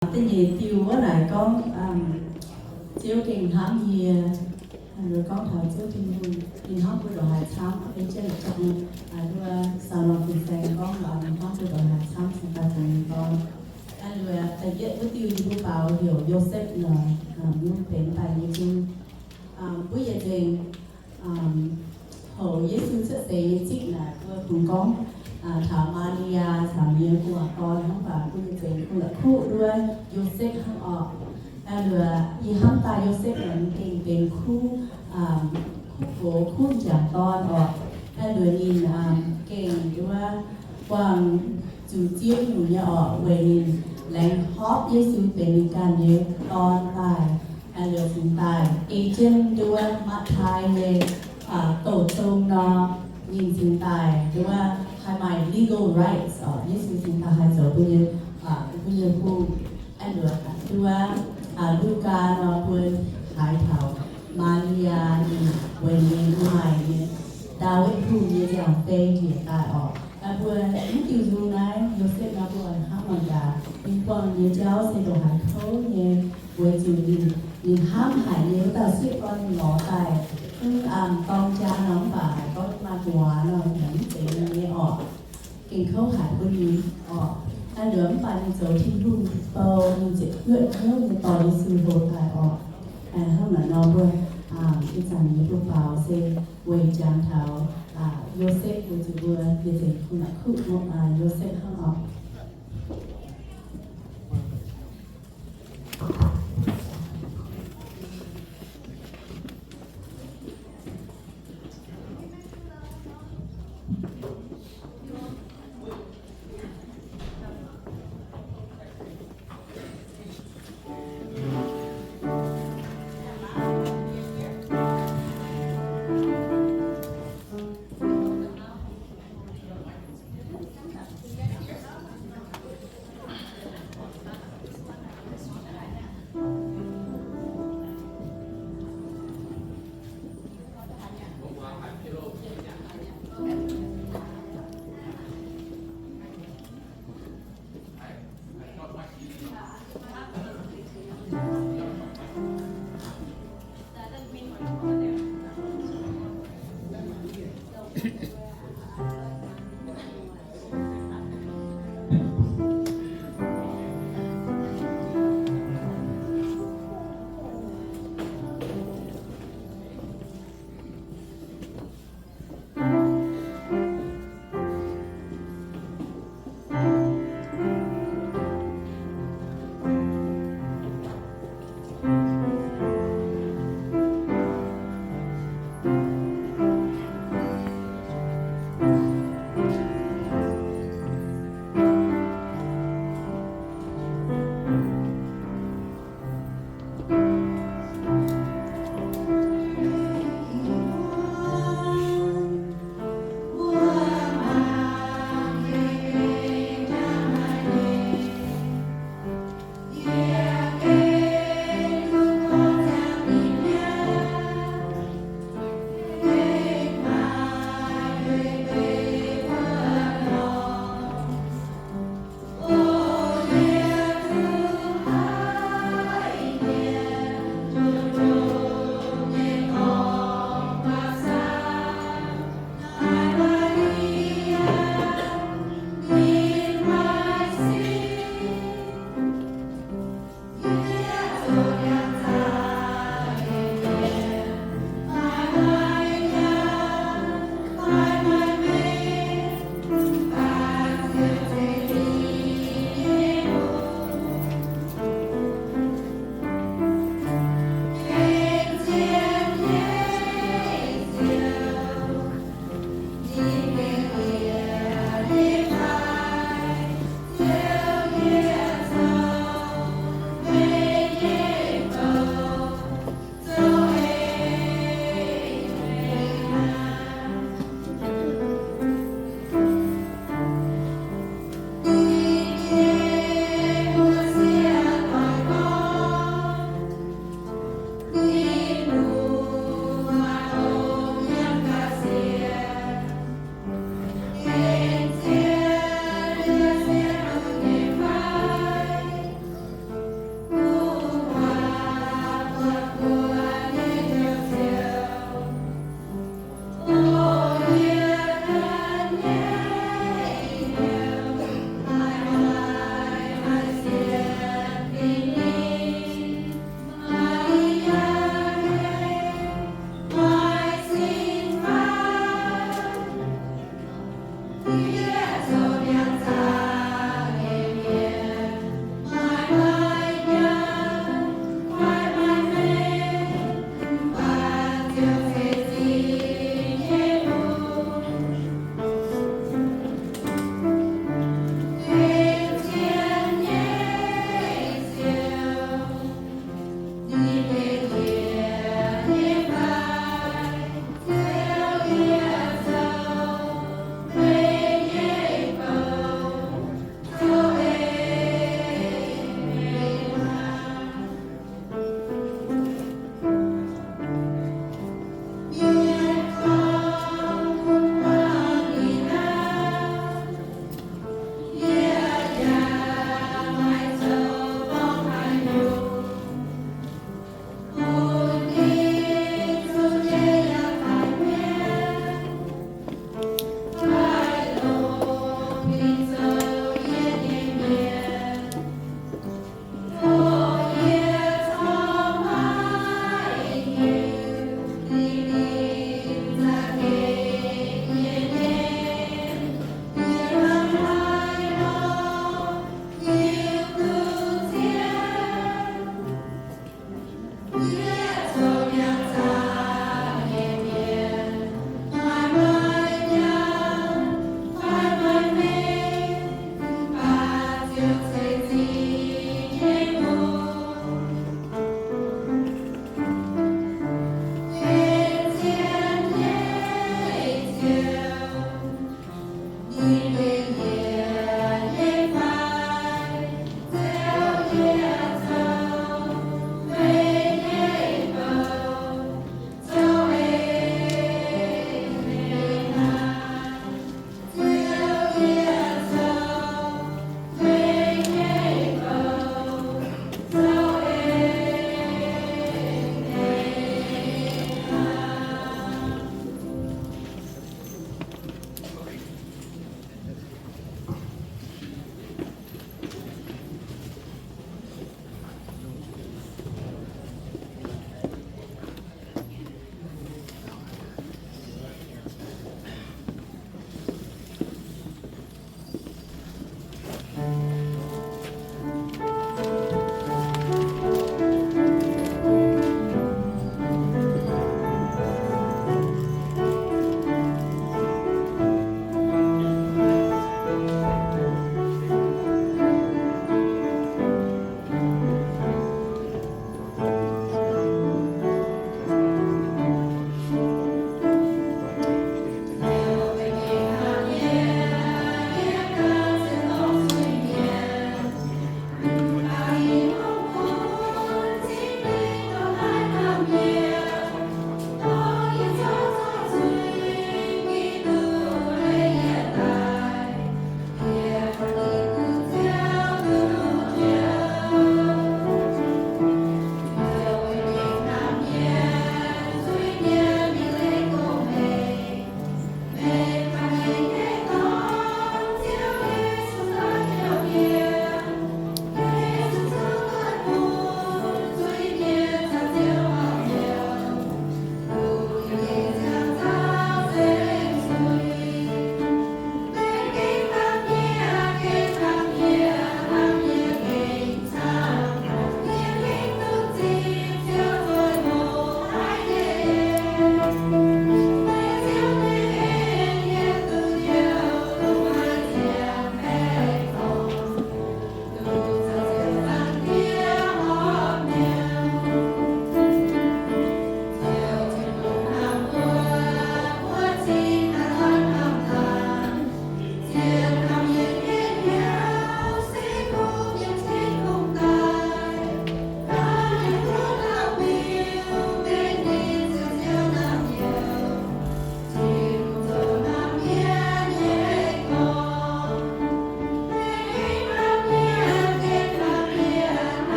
Da'nyeic diuh wuov naaic gorngv, Ziouv gengh hnamv yie. Gorngv taux Ziouv Tin-Hungh, ninh hnamv mbuo ndongc haaix camv, ei jienv la'jangv, mbuo sau norm fin-saeng gorngv ninh hnamv mbuo ndongc haaix camv cingx daaih zoux ninh dorn. Da'yietv wuov diuh yie mbuo baaux heuc Yosepv nor, mbuo benx daaih nyei zung. Mbuo yietc nzengc, hoc Yesu cuotv seix nyei zingh naaic mbuo kungx gorngv taux Maa^li^yaa caux ninh nyei gu'nguaaz dorn, mv baac mbuo yietc nzengc kungx la'kuqv nduov Yosepv hnangv orqc. Aa, ih hnamv daaih Yosepv naaic ninh gengh benx kuv, kuv gox kuv m'jangc dorn orqc. Aa, ninh gengh nduov buangh zuqc Ziouv nyungc nyei orqc, weic ninh laengz hopv Yesu benx ninh ganh nyei dorn daaih. Aa, ninh cingx daaih ei jienv nduov Matv^tai nyei douh zong nor, ninh cingx daaih nduov haih maaih legal rights orqc. Yesu cingx daaih haih zoux mbuo nyei, mbuo nyei hungh. Aa, nduov Lugaa nor mbuo haiz taux Maa^li^yaa ninh weic ninh maaih nyei Ndaawitv Hungh nyei nziaauc fei njiec daaih orqc. Mbuo mv diuh nzung naaiv Yosepv nor mbuo hnamv mangc gaax, ninh buangh nyei jauv se ndongc haaix kouv nyei, weic zuqc ninh, ninh hnamv haic nyei wuov dauh sieqv dorn ninh lorz daaih, mv, dorng jaa nor mv baac haiz gorngv maaih gu'nguaaz nor, mv zeiz ninh nyei orqc. Gengh kouv haic bun ninh orqc. Aa, nduov mv baac ninh zoux Tin-Hungh bou, ninh ziepc zuoqv hnyouv nyei dorh Yesu hlo daaih orqc. Hnangv naaic nor mbuo ih zanc nyei mbuo faaux se weic jangx taux Yosepv weic zuqc mbuo yietc nzengc kungx la'kuqv Yosepv hnangv orqc.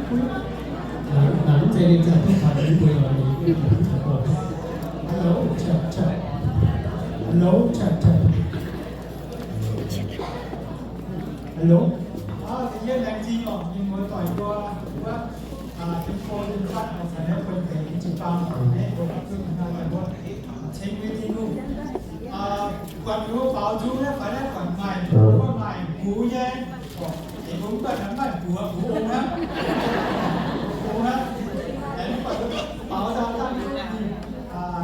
Hello, check, check. Hello, check, check. Hello. Yie laengz zingh oc, mienh muoz doic mbuo, mbuo, ah, Tin-Hungh fatv oc, caux naaiv buonv deix jiu-baang oc, naaiv mbuo baac zuqc naaiv mbuo ceng mbuo Tin-Hungh. Buatc mbuo baaux nzung naaiv fai naaiv buatc maaih, mbuo maaih gux nyei. Oc, mbuo mv buatc naaiv maaih gux, gux ong hnangv. Gux ong hnangv. Aengx mv buatc baaux nzung daaih,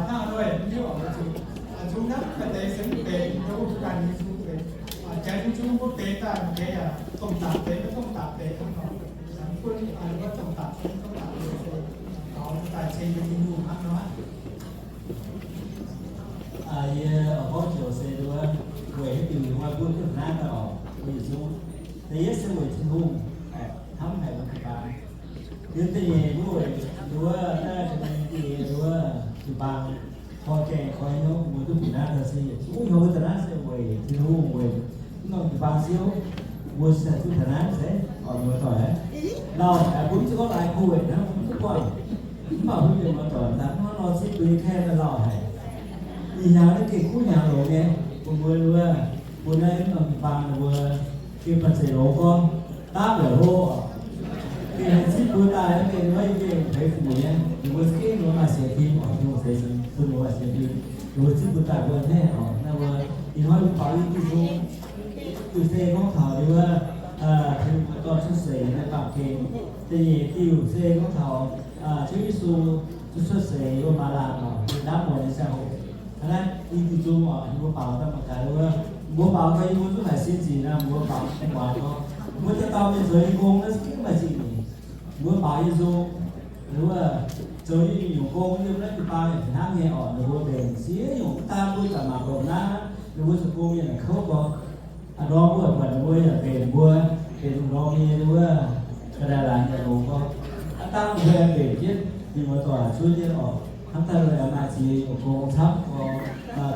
hnangv nor, mv hiuv oc, zuqc nzung hnangv maaih deix se mv benx, mbuo ganh nyei nzung benx. Janx nyei nzung mbuo benx daaih, mv benx yaac dongh dapc benx, mv dongh dapc benx hnangv nor. Bun mbuo dongh dapc benx, dongh dapc benx se baaux daaih ceng mbuo Tin-Hungh hnangv nor. Yie oix gorngv joux se nduov, weic haaix diuc yie oix bun duqv naaiv daaih oc, mbuo yietc zungv. Da'yietv se weic Tin-Hungh hnamv haic mbuo jiu-baang. Yiem da'nyeic mbuo weic nduov, da'nyeic nduov jiu-baang, koi gaengh koi hnyouv mbuo duqv bieqc naaiv daaih se yietc zungv hnyouv daaih naaiv se weic Tin-Hungh, weic mv norm jiu-baang Ziouv, mbuo se duqv taux naaiv se oc, mienh muoz doic. Lauh haic, mbuo mv zuqc gorngv laaix Covid hnangv, mbuo mv duqv buangh. Mv baac mbuo mienh muoz doic daaih hnangv nor zipv mbuo nyei kaeqv daaih lauh haic. Ih hnyangx naaiv gengh kuv hnyangx longx nyei, bun mbuo, mbuo naaiv norm jiu-baang mbuo gengh banh zeic longx gorngv dapv la'hlo oc. Gengh haih zipv mbuo daaih, gengh maiv gengh peix fuc nyei, ninh mbuo za'gengh ninh mbuo maaih sienx fim oc, Tin-Hungh ceix bun ninh mbuo maaih sienx fim, ninh mbuo zipv mbuo daaih mbuo hnangv oc. Naaiv mbuo ih hnoi mbuo baaux i diuh nzung, diuh se gorngv taux ninh mbuo, Tin-Hungh dorn cuotv seix nyei baamh gen. Da'nyeic diuh se gorngv taux Ziouv Yesu cuotv seix wuov maaih laanh oc, yiem naaiv muonz nyei ziangh hoc. Hnangv naaiv i diuh nzung oc, mbuo baaux daaih mangc gaax wuov, mbuo baaux daaih yie mbuo zungv haiz sin ziqc naaic, mbuo baaux daaih muangx gorngv, mbuo dauh dauh mienh zoux nyei gong naaiv za'gengh maaih zingh nyeic. Mbuo baaux nyei nzung, wuov, zoux nyei nyungc gong yiem naaiv jiu-baang yaac fih hnangv nyei oc. Ninh mbuo mbenc ziex nyungc, mv daan mbuo gaax mangc longc naaiv, ninh mbuo zoux gong mienh naaic kouv gorngv, a'ndorm mbuo buatc ninh mbuo yaac mbenc mbuo, mbenc ndorm nyei wuov, ga'naaiv laanh yaac longx gorngv, aav dangh mbuo aengx mbenc jienv, mienh muoz doic cuotv jienv oc. Hnangv daaih mbuo aengx maaih ziex nyungc gong camv gorngv,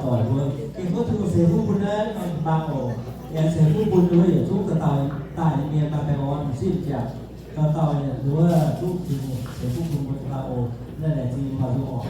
doic mbuo gengh tov Tin-Hungh ceix fuqv bun naaiv norm jiu-baang oc. Aengx ceix fuqv bun wuov yietc zungv dauh dauh daaih nyei mienh maaih baengh orn m'sieqv m'jangc, dauh dauh wuov zungv Tin-Hungh ceix fuqv bun mbuo dauh dauh oc. Naaiv laengz zingh mbuo dauh dauh oc.